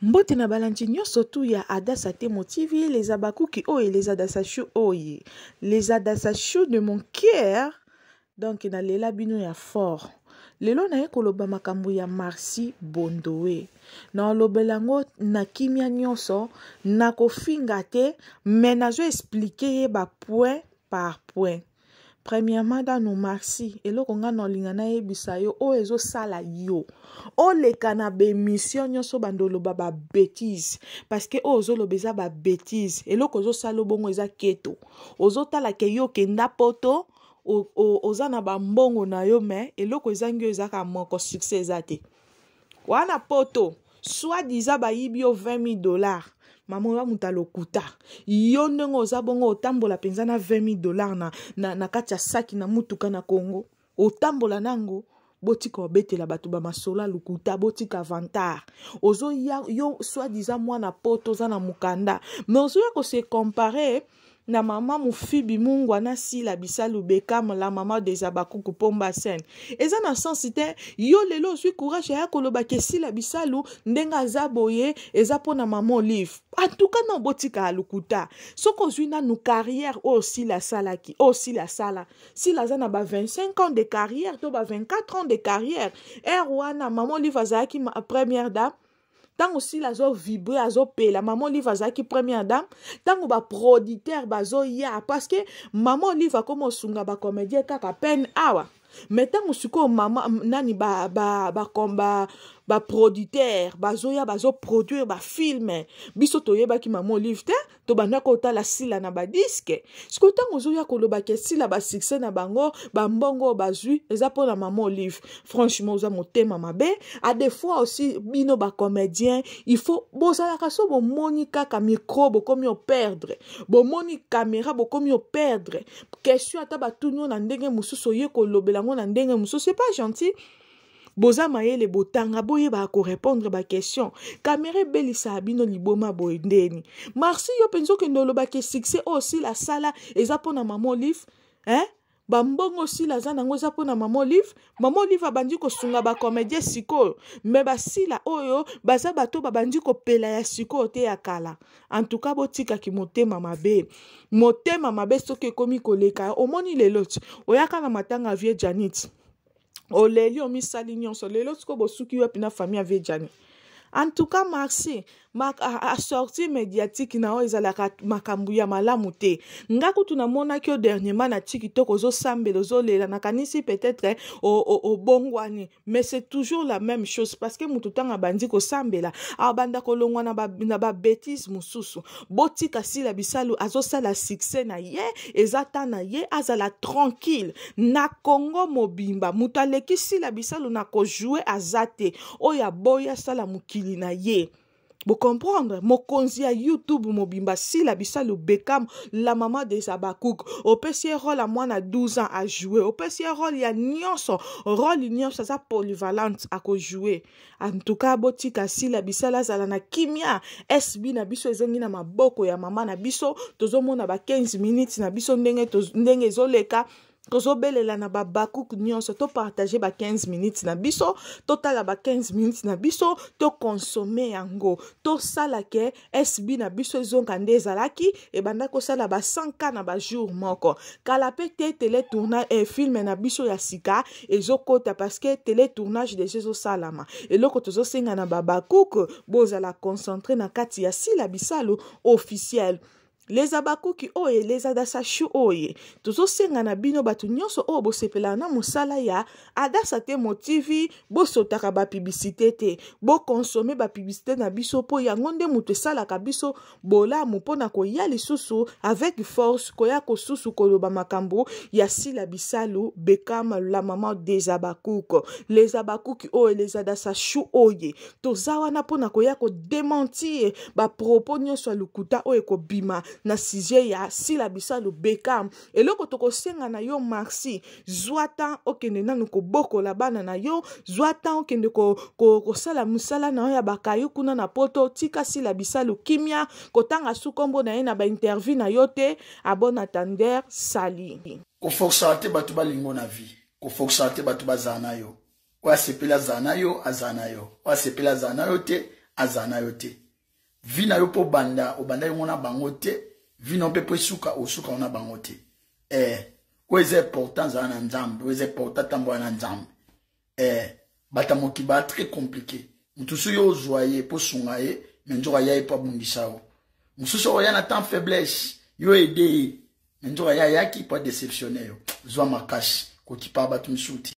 Mbote na balandi nyonso tu ya Adassa Temo TV, les Abakuki oye, les Adassa Chou oye, les Adassa Chou de mon cœur. Donc na lela bino ya fort. Lelo naye koloba makambo ya Marcy Bondowe. Na olobela yango na kimia nyonso, na kofinga te, mais nazo expliquer ye ba point par point. Premièrement nanu Marcy, eloko nga na olinga nayebisa yo oyo ezosala yo oleka na baemission nyonso banda oloba ba betise parce que oyo ozoloba eza ba betise eloko ozosala bongo eza keto ozotala ke yo okenda poto oza na bambongo na yo me eloko ezangi yo ezaka moko succès eza te wana poto soit disant bayibi yo 20 000 $. Mama, oya moto alokuta. Yo ndenge oza bongo, otambola mpenza na 20 000 $ na kati ya saki na mutuka na Congo, otambola nango? Botika obetela bato bamasolo ya lokuta, botika vantard. Ozoya yo soit disant mwana poto, oza na mokanda, mais ozoya kose comparer na mama Mofibi Mungwa na Sila Bisalu Bekam, la mama des Abakuku Pomba Scène. Eza na sens te. Yo lelo ozwi courage ya koloba ke Sila Bisalu ndenge aza boye eza mpona mama Olive. En tout cas non, botika ya lokuta. Soki ozwi nanu carrière oyo Sila asalaki, oyo Sila asala, Sila aza na ba 25 ans de carrière to ba 24 ans de carrière. Ere wana mama Olive azalaki première dame. Ntango Sila azovibre, azopela, mama Olive azalaki première dame. Ntango baproducteur bazoya, parce que mama Olive akoma osunga bacomédien kaka pene awa, mais ntango sikoyo mama nani baproducteur ba, ba, ba bazoya, bazoproduire bafilm, biso toyebaki mama Olive te, tobanda kotala Sila na badisques. Sikoyo ntango ozoya koloba ke Sila, basuccès na bango, bambongo oyo bazwi eza mpona mama Olive, franchement oza motema mabe. A des fois aussi bino bacomédien, il faut bozalaka so bomoni kaka micro, bokomi operdre, bomoni caméra, bokomi operdre question. Ata batuni oyo na ndenge mosusu, oye kolobela yango na ndenge mosusu, c'est pas gentil. Boza mayele, botanga, boyebaka korépondre baquestion. Caméra ebelisaka bino liboma boye ndeni? Marci, yo mpenza okende olobaki succès oyo Sila asala eza mpona mama Olive, hein? Bambongo Sila aza nango eza mpona mama Olive. Mama Olive abandi kosunga bacomédien sikoyo, me basila oyo baza bato babandi kopela ya sikoyo te, ya kala. En tout cas botikaki motema mabe. Motema mabe soki ekomi koleka, omoni lelo ti oyaka na matanga vie Janit, oleli, omisali nyonso. Lelo sikoyo bosuki wapi na famille ya vie Jani? En tout cas Marci, asortie médiatique na oyo ezalaka makambo ya malamu te. Nga kutu namonaki yo dernièrement na TikTok, ozosambela, ozolela, nakanisi peut-être obongwani, mais c'est toujours la même chose, parce que motu ntango abandi kosambela, abanda kolongwa na babêtise mosusu. Botika Sila Bisalu azosala succès na ye, eza ta na ye, azala tranquille. Na Congo mobimba, moto aleki Sila Bisalu na kojouer aza te. Oyo aboyi, asala mokili na ye. Bocomprendre, mokonzi ya YouTube mobimba, Sila Bisalu Bekam, la mama des Abakouk. Opesi ye rôle ya mwana 12 ans, ajoue. Opesi ye rôle ya nyonso, rôle nyonso, aza polyvalente, akojoue. En tout cas botika Sila Bisala azala na kimia. SB na biso ezongi na maboko ya mama na biso. Tozomona ba 15 minutes na biso ndenge, ndenge ezoleka. Tozobelela na babakuku nyonso, topartage ba 15 minutes na biso, totala ba 15 minutes na biso, tokonsome yango, tosala ke SB na biso ezonga nde ezalaki, ebanda kosala ba 100 K na bajour moko. Kala mpe te, teletournage film na biso ya sika ezokota, parce que teletournage deja ezosalama. Eloko tozosenga na babakuku, bozala concentré na kati ya Sila Bisalu officiel. Les Abakuki oyo, les Adasashu oyo, tozosenga na bino bato nyonso oyo bosepelaka na mosala ya Adasa Temo TV, bosotaka bapublicité te, bokonsome bapublicité na biso, mpo yango nde moto esalaka biso bolamu mpona koya lisusu avec force, koya kosusu koloba makambo ya Sila Bisalu Bekam, la mama des Abakuku. Les Abakuki oyo, les Adasashu oyo, toza wana mpona koya kodémentir bapropos nyonso ya lokuta oyo ekobima na sujet ya Sila Bisalu Bekam. Eloko tokosenga na yo Marci, zwa temps okende nanu kobokola bana na yo, zwa temps okende kosala mosala na yo ya bakayu kuna na poto. Tika Sila Bisalu kimia, kotanga su nkombo na ye na bainterview na yo te. À bon entendeur, salut. Koforçaka te bato balingo na vie, koforçaka te bato bazala na yo. Oyo asepeli azala na yo, azala na yo. Oyo asepeli azala na yo te. Azala na yo te. Vie na yo mpo obanda, obanda yango na bango te. Vie na yo mpe mpo esuka, osuka na bango te. Oyo eza important, zala na Nzambe. Oyo eza important, tambola na Nzambe. Bato ya mokili baa très compliqué. Mosusu yo ozwa ye mpo sunga ye, me nzoka ya ye mpo abundisa yo. Mosusu oya na temps faiblesse, yo aide ye, me nzoka ya ayaki mpo adéceptionne yo. Zwa makasi, kokipa bato misusu te.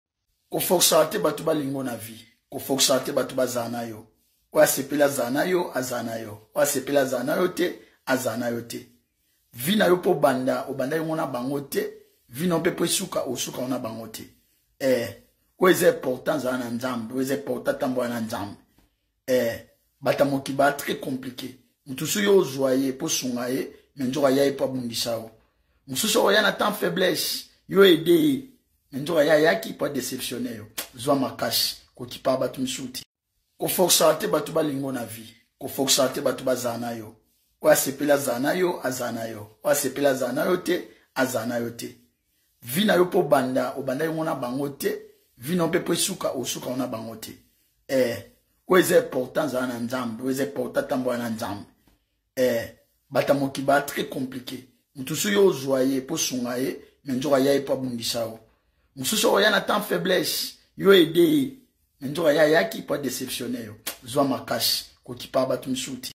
Koforçaka te bato balingo na vie. Koforçaka te bato bazala na yo. Oyo asepeli azala na yo, azala na yo. Oyo asepeli azala na yo te, azala na yo te. Vie na yo mpo obanda, obanda yango na bango te. Vie na yo mpe mpo esuka, osuka na bango te. Oyo eza important, zala na Nzambe. Oyo eza important, tambola na Nzambe. Bato ya mokili baa très compliqué. Mosusu yo ozwa ye mpo sunga ye, me nzoka ya ye mpo abundisa yo. Mosusu oya na temps faiblesse, yo aide ye, me nzoka ya ayaki mpo adéceptionne yo. Zwa makasi, kokipa bato misusu te. Koforçaka te bato balingo na vie. Koforçaka te bato bazala na yo. Oyo asepeli azala na yo, azala na yo. Oyo asepeli azala na yo te, azala na yo te. Vie na yo mpo obanda, obanda yango na bango te. Vie na yo mpe mpo esuka, osuka na bango te. Oyo eza important, zala na Nzambe. Oyo eza important, tambola na Nzambe. Bato ya mokili baa très compliqué. Mosusu yo ozwa ye mpo sunga ye, me nzoka ya ye mpo abundisa yo. Mosusu oya na temps faiblesse, yo aide ye, me nzoka ya ayaki mpo adéceptionne yo. Zwa makasi, kokipa bato misusu te.